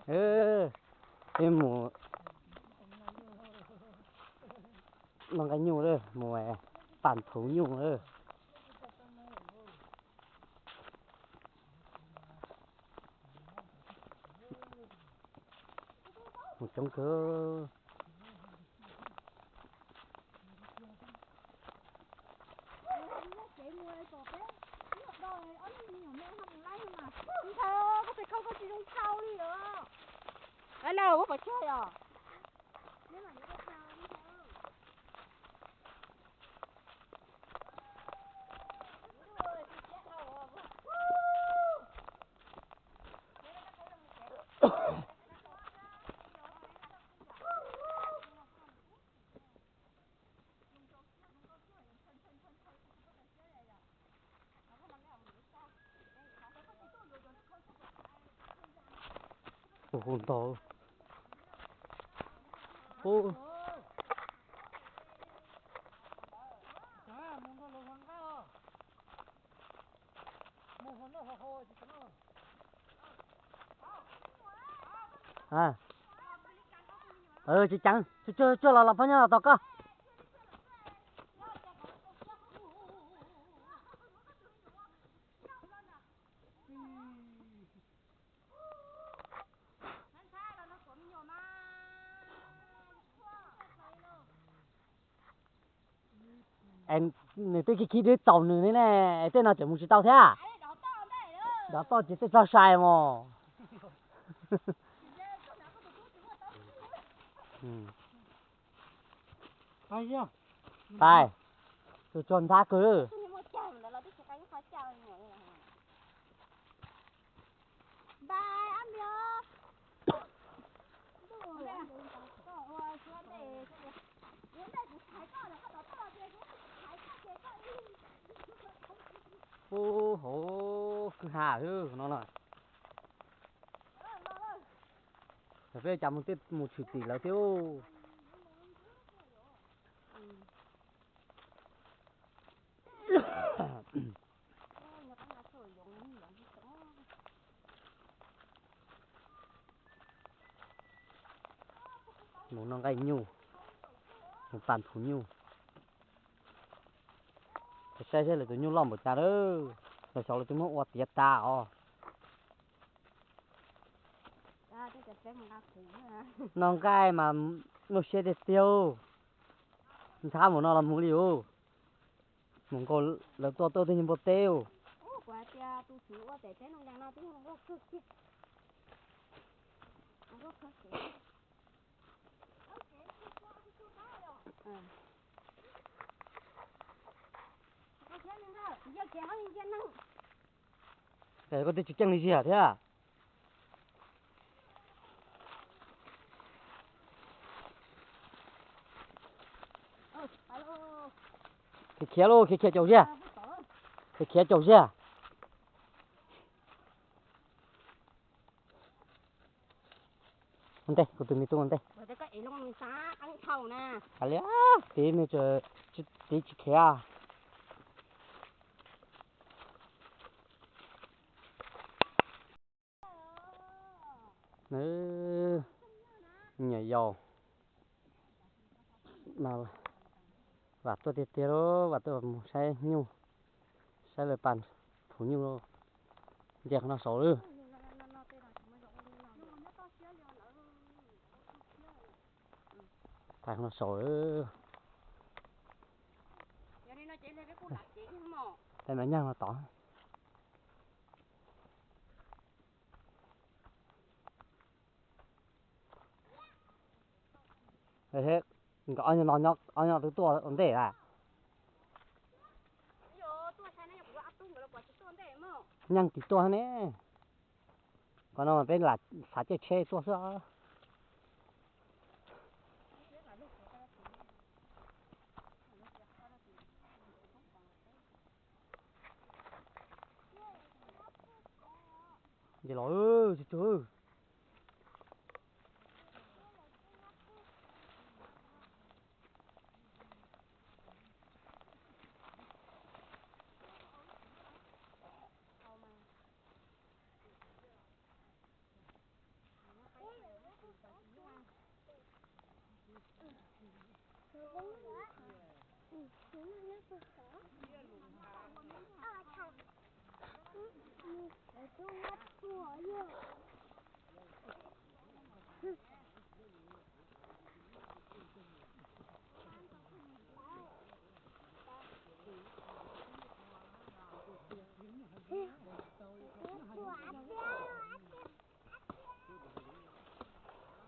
Peb mus noj nqaij nyuj lawm, mus pam thuv nyuj lawm. Mus coob kawg. Hu ntau. Tsis ceev, tsuag tsuag los los phob nyob los tos koj. Es nws twb khib khib dib txaus nws li ne, es tej no tseem mus tsis tau thiab. Dov toj ces tej txog sai mos. Pais, tsuag tsuag nthab kawg. Ub, hauv kwj ha xwb no na. Peb cas mus tej mus tshwm tim lawv thiab. Mus noj nqaij nyuj, mus pam thuv nyuj. Saib saib lawv tus nyuj loj npaum cas lawm. Lawv xyov lawv twb muab ua tiav tas os. Noj nqaij mas muaj siab tiag tiag. Ntxhab mus no los mus li us. Mus nkaus lawv tuaj tuaj twb yog npua teb us. Koj twb tsis ceeb li ziag thiab. Khiav khiav lauj, khiav khiav caum ziag. Khiav khiav caum ziag. Ua ntej, kuv tus me tub ua ntej. Hais li, tiv, tiv tsis khiav. Nws nyuam yaus mas vam tuaj tiag tiag lauj, vam tuaj mus saib nyuj, saib lawv pam thuv nyuj lauj. Nce qhov no saud lawm. Pais qhov no saud lawm. Peb mam nyag no tod. Nkawd ob no, ob no twb tuaj ua ntej lawm. Nyeej tim tuaj ne. Qhov no mas peb lam xav caij tsheb tuaj xwb os. Ces los tsuag tsuag.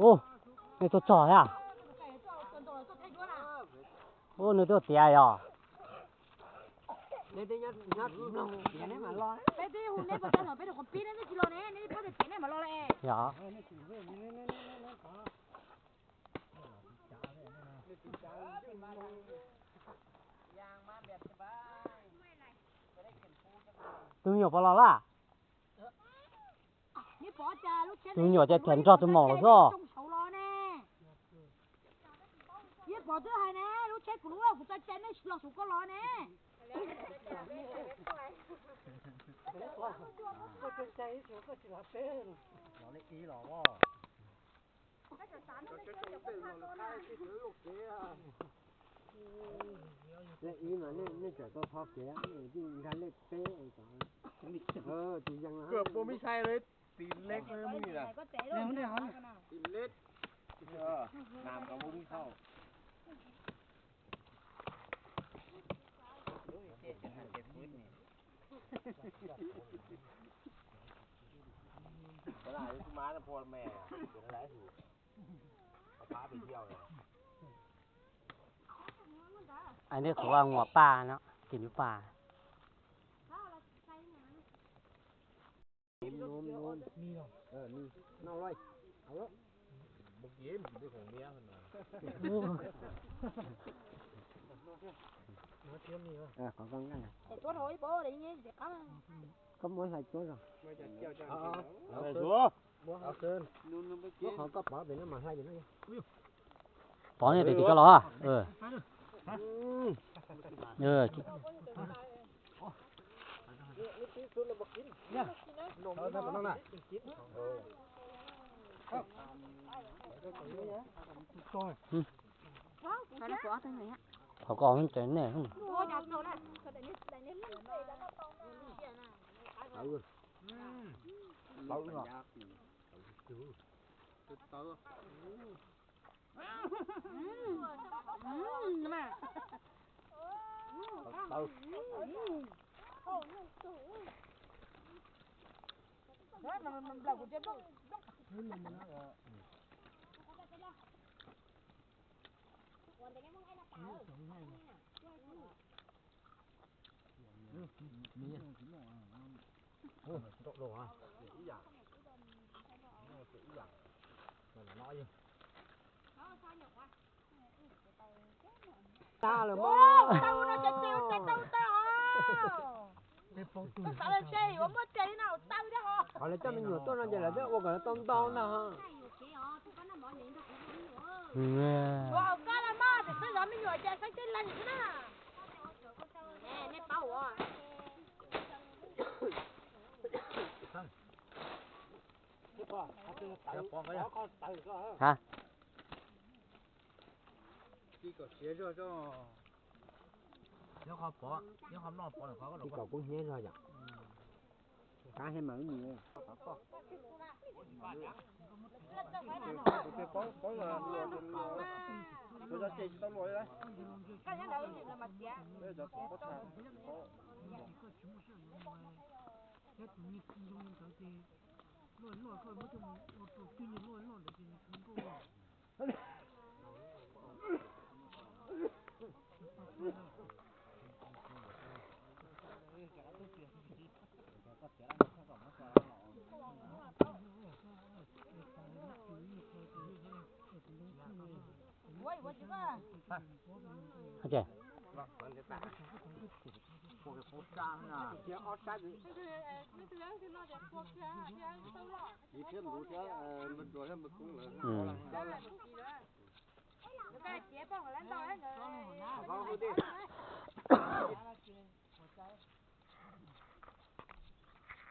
Ub, nej tuaj txog thiab? Ub, nws tuaj tiav yog. Yog. Tus me nyuam puas los lawm? Tus me nyuam ces khiav nrog tus maum los xwb. Yeej pom twb hais ne, lub tsheb kuv lub kuv tso cai nej los saum koj los ne. Lej ib mas nej tseem tau thov kev, nej nkag lej peb. Tus yees, pua me ntxhais lawv tis lej mus li na. Tis lej. Nam kom pua me ntxhais. Ai, nej qhuav ua paj no, tim lub paj. Koj muab hlais cuab zog. Qhov koj pov pem no mas hlais pem no. Pov nej tim koj los. Qhov koj tsev nej. Tag lawm mog. Qhov lawv coj me nyuam tuaj no ces lawv twb ua kom lawv tau ntau ntag. Hab, nyob qhov pov, nyob qhov noj pov, nyob qhov kub hnyiab zog yom. Qab thiab mas ib nus.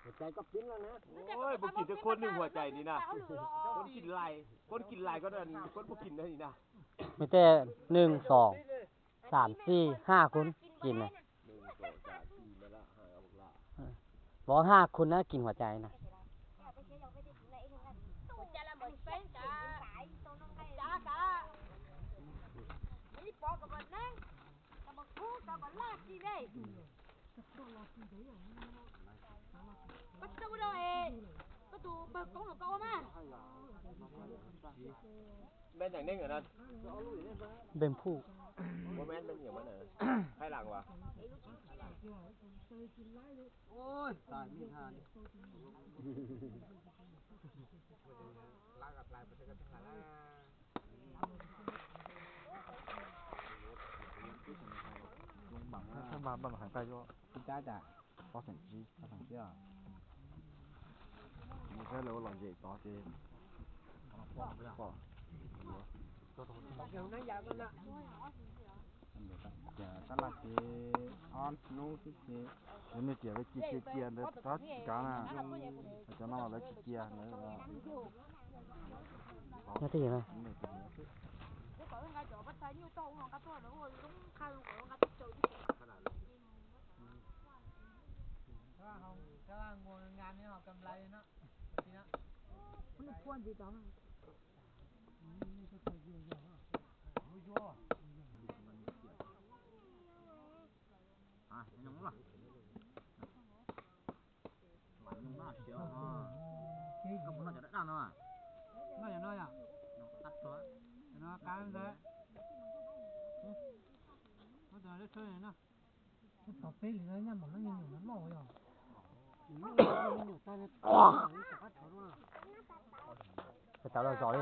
Ua cas koj pib no na? Ua cas koj pib no na? Koj pib no na? Koj pib no na? Mej tej หนึ่ง สอง สาม สี่ ห้า คนกินนะ ร้องห้า คนนะกินหัวใจนะ Npem neeg na, npem phuj, npem nyiam mas na, Thái Lan as. Saib lawv ua lom zem tod ces pom. Tab laj ces ob hnub xwb ces lawv niaj riam lawv cia cia cia ntawd tod tsis kav na, cov no lawv tsis cia lawv. Tau los zov li.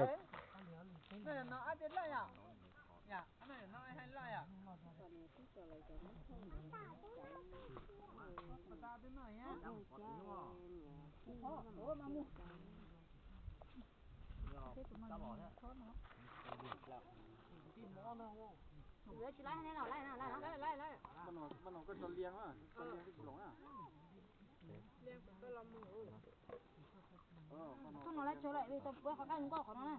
Koj no lawv tsawg lawm, tau puab qhov kaj nkoj qhov no na.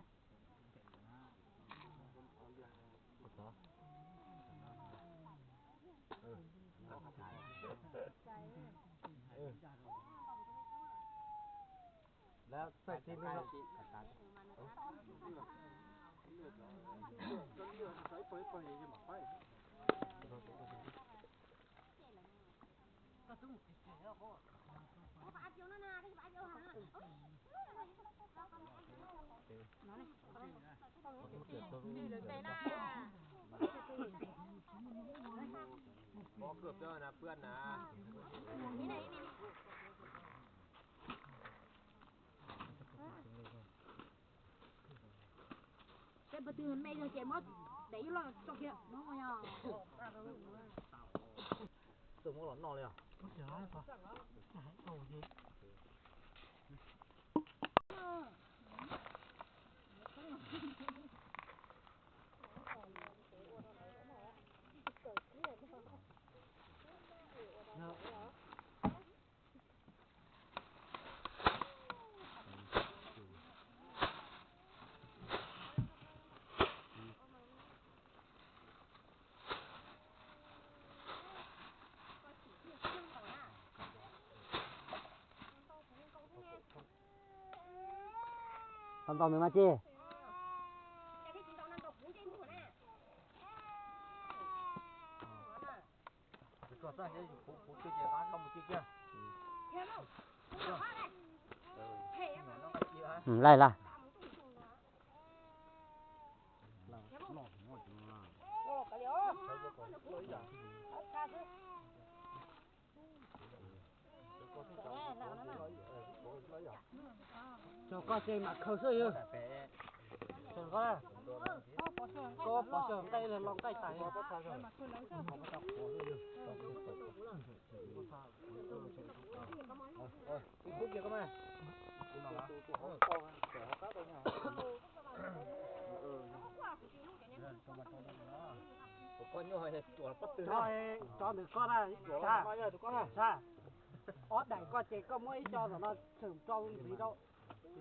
Seb puas twg me yog ces muab daim ib loj tso kiag no yog. Twb muab los noj li os. Tau ntau nws mas ces. Laij laj. Tso koj tsev mam khaws xwb yog. Koj pov xyaw nqaij los nqaij tas. Cov ntawm koj na, Sab, ob daim koj ces koj muab ib co tom no tseem rau ntxiv rau,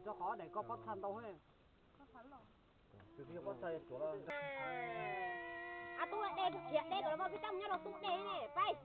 rau qhov ob daim koj pob txha ntau. Ab, tub dej, khiav deb kom los peb coj mus nyob rau tub dej ne, peb.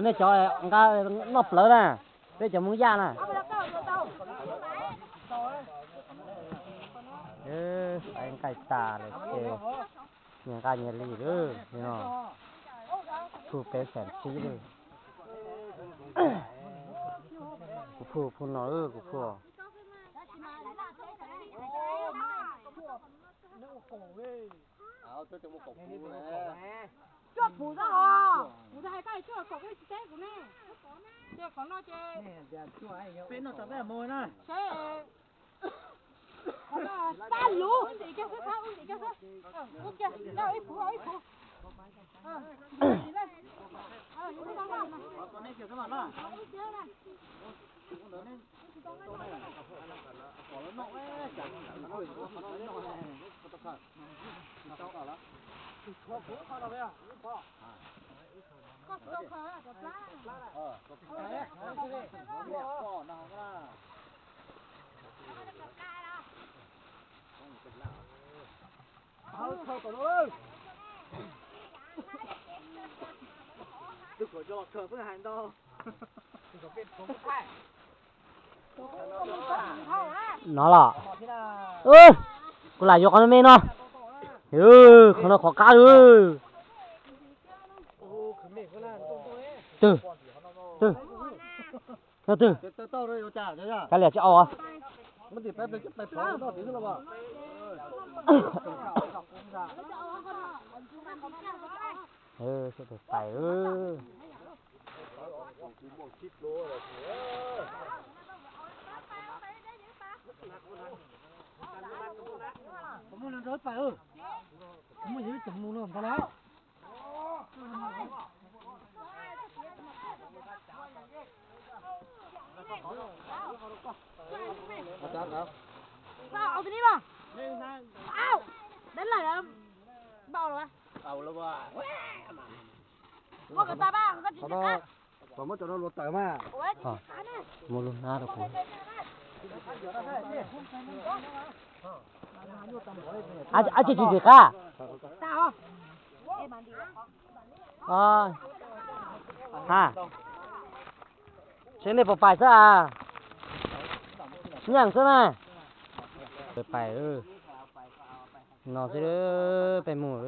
Nej cov nqa noj plawv na, peb cov Hmoob Yaj na. Nqaij tas lawm ces nyias nqa nyias li lawm no. Phuj peb xeem tsib lawm. Kuv phuj, phuj no, kuv phuj. Cuaj puv xwb os, kuv hais koj cuaj kaum koj tsis teb kuv ne. Ces qhov no ces peb noj tau peb mus na. Seb, qhov no sab lub, ib ntsis kiag xwb, ib ntsis kiag xwb. Ib puv, ib puv. No los, kuv lam yuav qhov no me no. Qhov no qhov qab. Twg, twg, no twg. Kav liam tsis au. Pais. Muab cov no luas tawm mas. Muab lub hnab rau kuv. Ab tsi tsis tim qab. Ha, seb nej puas pais xwb as. Nyeem xwb na. Pais no xwb, peb mus.